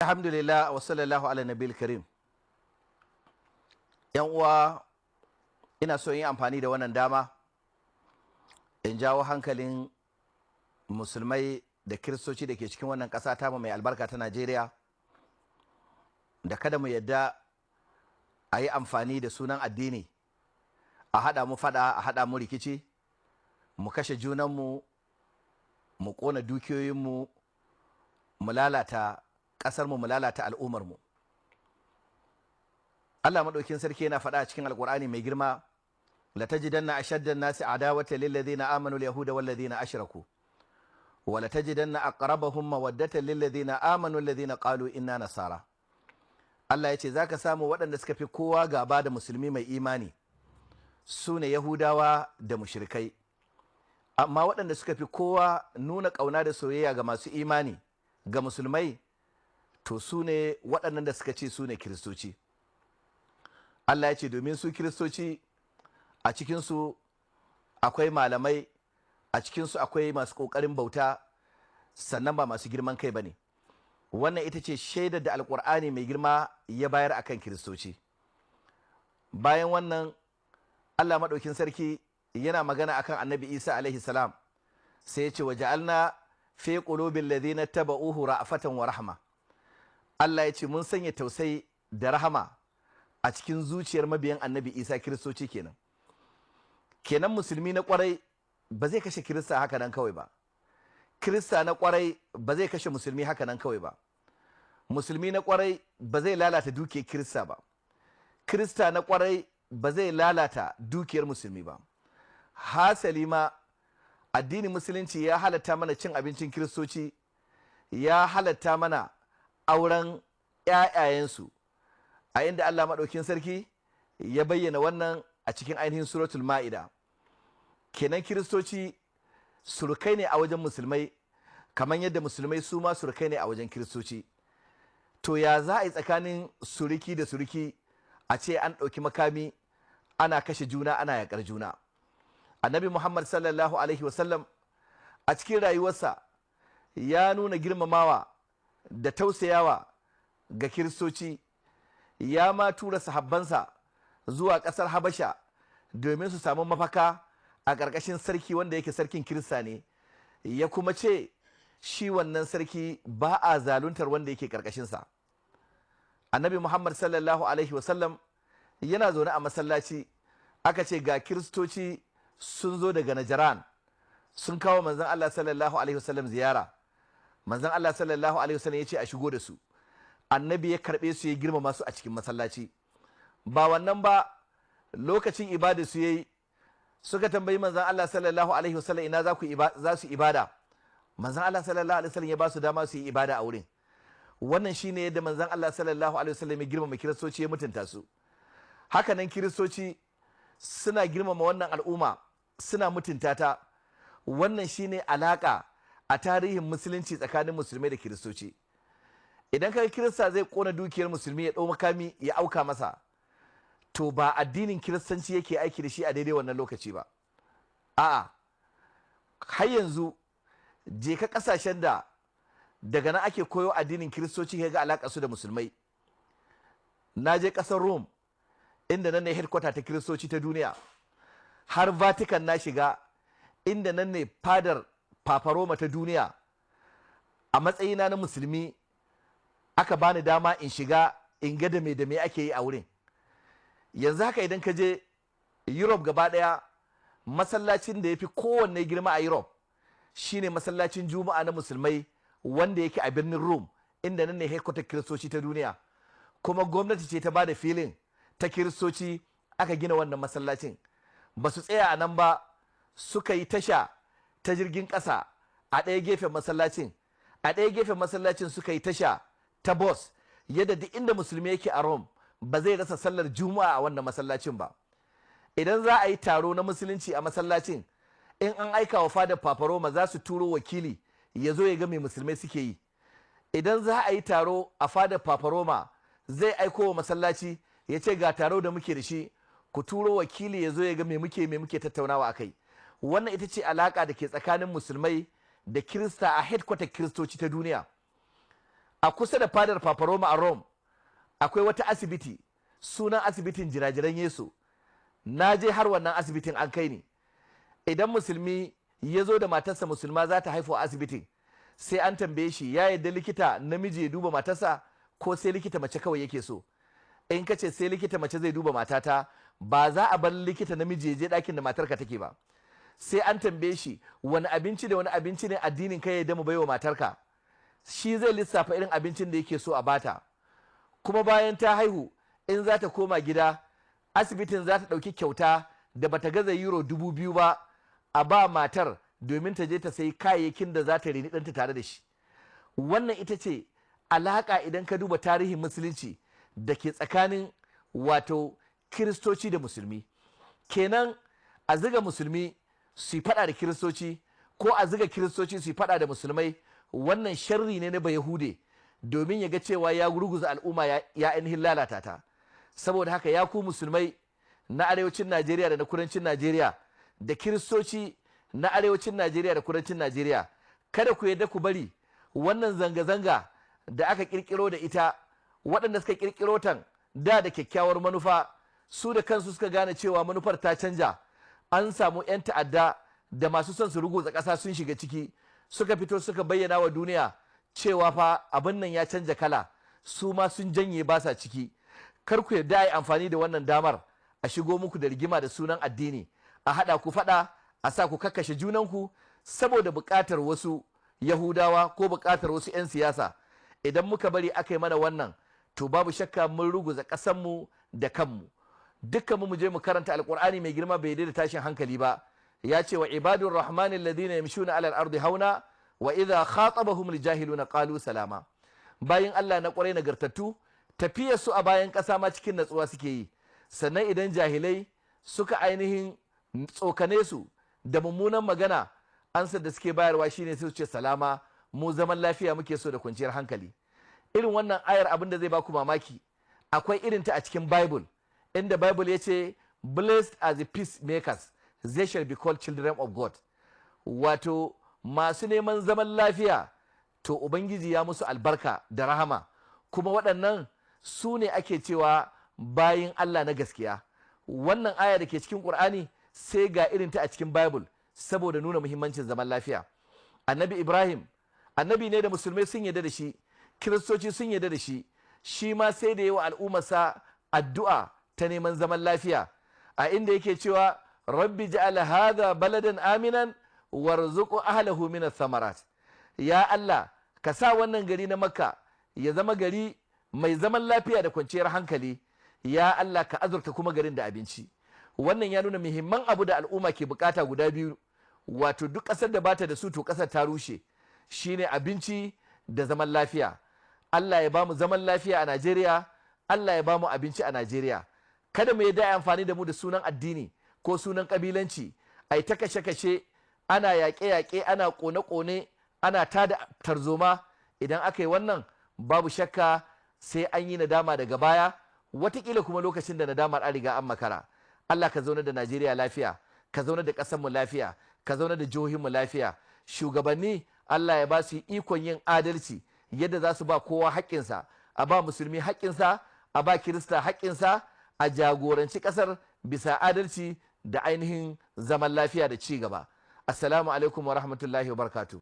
Alhamdulillah wa sallallahu ala nabil karim. Yan uwa, ina so in yi amfani da wannan dama in jawo hankalin musulmai da kiristoci da ke cikin wannan ƙasa tamu mai albarka ta Najeriya, da kada mu yadda a yi amfani da sunan addini a haɗa mu faɗa, a haɗa mu rikici, mu kashe junanmu, mu ƙona dukiyoyinmu, mu lalata ƙasarmu, mu lalata al'ummarmu. Allah maɗaukin sarki yana faɗa a cikin Alƙur'ani mai girma: latajidanna ashaddan nasi adawata lilladhina amanu alyahuda walladhina ashraku wa latajidanna aqrabahum mawaddatan lilladhina amanu alladhina qalu inna nasara. Allah ya ce zaka samu waɗanda suka fi kowa gaba da musulmi mai imani su ne Yahudawa da mushrikai, amma waɗanda suka fi kowa nuna ƙauna da soyayya ga masu imani, ga musulmai, to su ne waɗannan da suka ce su ne Kiristoci. Allah ya ce domin su Kiristoci a cikinsu akwai malamai, a cikinsu akwai masu ƙoƙarin bauta, sannan ba masu girman kai ba ne. Wannan ita ce shaidar da Alƙur'ani mai girma ya bayar akan Kiristoci. Bayan wannan, Allah maɗaukin sarki yana magana akan Annabi Isa alaihi salam, sai ya ce: wa ja'alna fi qulubil ladina taba'uhu ra'fatan wa rahma. Allah ya ce mun sanya tausayi da rahama a cikin zuciyar mabiyan Annabi Isa, Kiristoci kenan. Kenan musulmi na kwarai ba zai kashe Kirista haka nan kawai ba. Kirista na kwarai ba zai kashe musulmi haka nan kawai ba. Musulmi na kwarai ba zai lalata dukiyar Kirista ba. Kirista na kwarai ba zai lalata dukiyar musulmi ba. Hasali ma, addinin Musulunci ya halatta mana cin abincin Kiristoci, ya halatta mana auren 'ya'yayensu, a inda Allah maɗaukin sarki ya bayyana wannan a cikin ainihin Suratul Ma'ida. Kenan Kiristoci surukai ne a wajen musulmai, kamar yadda musulmai su ma surukai ne a wajen Kiristoci. To ya za a yi tsakanin suriki da suriki a ce an ɗauki makami ana kashe juna, ana yaƙar juna? Annabi Muhammad sallallahu alaihi wasallam a cikin rayuwarsa ya nuna girmamawa da tausayawa ga Kiristoci. Ya ma tura sahabbansa zuwa ƙasar Habasha domin su samu mafaka a ƙarƙashin sarki wanda yake sarkin Kirista ne, ya kuma ce shi wannan sarki ba a zaluntar wanda yake ƙarƙashinsa. Annabi Muhammad sallallahu alaihi wasallam yana zaune a masallaci, aka ce ga Kiristoci sun zo daga Najaran, sun kawo manzon Allah sallallahu alaihi wasallam ziyara. Manzon Allah sallallahu alaihi wasallam ya ce a shigo da su. Annabi ya karbe su, ya girmama su a cikin masallaci. Ba wannan ba, lokacin ibada su yayi, suka tambayi manzon Allah sallallahu alaihi wasallam ina za su ibada. Manzon Allah sallallahu alaihi wasallam ya ba su dama su yi ibada a wurin. Wannan shine yadda manzon Allah sallallahu alaihi wasallam ya girmama Kiristoci, ya mutunta su. Hakanan Kiristoci suna girmama wannan al'umma, suna mutunta ta. Wannan shine alaka a tarihin Musulunci tsakanin musulmai da Kiristoci. Idan kaga Kirista zai kona dukiyar musulmi, ya ɗau makami ya auka masa, to ba addinin Kiristanci yake aiki da shi a daidai wannan lokaci ba. A'a, har yanzu je ka kasashen da daga nan ake koyo addinin Kiristoci, ka ga alaƙa su da musulmai. Na je ƙasar Rome, inda nan ne headquarter ta Kiristoci ta duniya. Har Vatican na shiga, inda nan ne fadar Papa Roma ta duniya. A matsayina na musulmi aka bani dama in shiga in ga da me da me ake yi a wurin. Yanzu haka idan ka je Europe gaba daya, masallacin da ya fi kowanne girma a Europe shine masallacin Juma'a na musulmai wanda yake a birnin Rome, inda nan ne headquarter Kiristoci ta duniya. Kuma gwamnati ce ta bada filin ta Kiristoci aka gina wannan masallacin. Ba su tsaya a nan ba, suka yi tasha ta jirgin ƙasa a ɗaya gefen masallacin. A ɗaya gefen masallacin suka yi tasha ta bus, yadda duk inda musulmi yake a Rome ba zai rasa sallar Juma'a a wannan masallacin ba. Idan za a yi taro na Musulunci a masallacin, in an aika wa fadar Papa Roma, za su turo wakili ya zo ya ga me musulmai suke yi. Idan za a yi taro a fadar Papa Roma, zai aiko wa masallaci ya ce ga taro da muke da shi, ku turo wakili ya zo ya ga me muke tattaunawa a kai. Wannan ita ce alaka da ke tsakanin musulmai da Kirista a headquarter Kiristoci ta duniya. A kusa da fadar Paparoma a Rome akwai wata asibiti, sunan asibitin Jirajiran Yesu. Na je har wannan asibitin an kai ni. Idan musulmi ya zo da matarsa musulma za ta haifu a asibitin, sai an tambaye shi ya yadda likita namiji ya duba matarsa ko sai likita mace kawai yake so. In ka ce sai likita mace zai duba matata, ba za a bar likita namiji ya je ɗakin da matarka take ba. Sai an tambaye shi wani abinci da wani abinci ne addinin ka ya yadda mu baiwa matarka. Shi zai lissafa irin abincin da yake so a bata. Kuma bayan ta haihu in za ta koma gida, asibitin za ta ɗauki kyauta da bata gaza euro 2000 ba a ba matar domin ta je ta sayi kayayyakin da za ta reni ɗanta tare da shi. Wannan ita ce alaƙa idan ka duba tarihin musulunci da ke tsakanin wato kiristoci da musulmi. Kenan a ziga musulmi su yi faɗa da kiristoci ko a ziga kiristoci su yi faɗa da musulmai, wannan sharri ne na Bayahude domin ya ga cewa ya gurguza al'umma ya ainihin lalata ta. Saboda haka ya ku musulmai na arewacin Najeriya da na kudancin Najeriya da kiristoci na arewacin Najeriya da kudancin Najeriya, kada ku yadda ku bari wannan zanga-zanga da aka kirkiro da ita, waɗanda suka kirkiro tan da kyakkyawar manufa, su da kansu suka gane cewa manufar ta canja. An samu 'yan ta'adda da masu son su ruguza ƙasa sun shiga ciki, suka fito suka bayyana wa duniya cewa fa abin nan ya canja kala, su ma sun janye ba sa ciki. Kar ku yarda a yi amfani da wannan damar a shigo muku da rigima da sunan addini, a haɗa ku faɗa, a sa ku kakkashe junanku saboda buƙatar wasu Yahudawa ko buƙatar wasu 'yan siyasa. Idan muka bari aka yi mana wannan, to babu shakka mun ruguza ƙasanmu da kanmu. Dukkan mu je mu karanta Alƙur'ani mai girma, bai da tashin hankali ba. Ya ce wa ibadur rahmani alladhina yamshuna alal ardi hauna wa idha khatabahum aljahiluna qalu salama. Bayin Allah na ƙwarai nagartattu, tafiyar su a bayan ƙasa ma cikin natsuwa suke yi. Sannan idan jahilai suka ainihin tsokane su da mummunan magana, ansar da suke bayarwa shine sai su ce salama, mu zaman lafiya muke so da kwanciyar hankali. Irin wannan ayar, abin da zai baku mamaki, akwai irin ta a cikin Bible, inda Bible ya ce blessed are the peacemakers, they shall be called children of God. Wato masu neman zaman lafiya, to Ubangiji ya musu albarka da rahama, kuma waɗannan su ne ake cewa bayin Allah na gaskiya. Wannan aya da ke cikin Ƙur'ani sai ga irin ta a cikin Bible saboda nuna muhimmancin zaman lafiya. Annabi Ibrahim annabi ne da musulmai sun yarda da shi, kiristoci sun yarda da shi. Shi ma sai da yawa al'ummarsa addu'a ta neman zaman lafiya, a inda yake cewa rabbi ja'al hadha baladan aminan warzuq ahlahu min thamarat. Ya Allah, ka sa wannan gari na Makka ya zama gari mai zaman lafiya da kwanciyar hankali. Ya Allah, ka azurta kuma garin da abinci. Wannan ya nuna muhimman abu da al'umma ke bukata guda biyu, wato duk ƙasar da bata da su to ƙasar ta rushe, shine abinci da zaman lafiya. Allah ya bamu zaman lafiya a Najeriya, Allah ya bamu abinci a Najeriya. Kada mu yadda amfani da mu da sunan addini ko sunan kabilanci, ai ta kashe-kashe, ana yaƙe-yaƙe, ana ƙone-ƙone, ana tada tarzoma. Idan aka yi wannan, babu shakka sai an yi nadama daga baya, watakila kuma lokacin da nadamar an riga an makara. Allah ka zauna da Najeriya lafiya, ka zauna da ƙasarmu lafiya, ka zauna da jihohinmu lafiya. Shugabanni, Allah ya ba su ikon yin adalci yadda za su ba kowa haƙƙinsa, a ba musulmi haƙƙinsa, a ba kirista haƙƙinsa, a jagoranci ƙasar bisa adalci da ainihin zaman lafiya da ci gaba. Assalamu alaikum wa rahmatullahi wa barakatuh.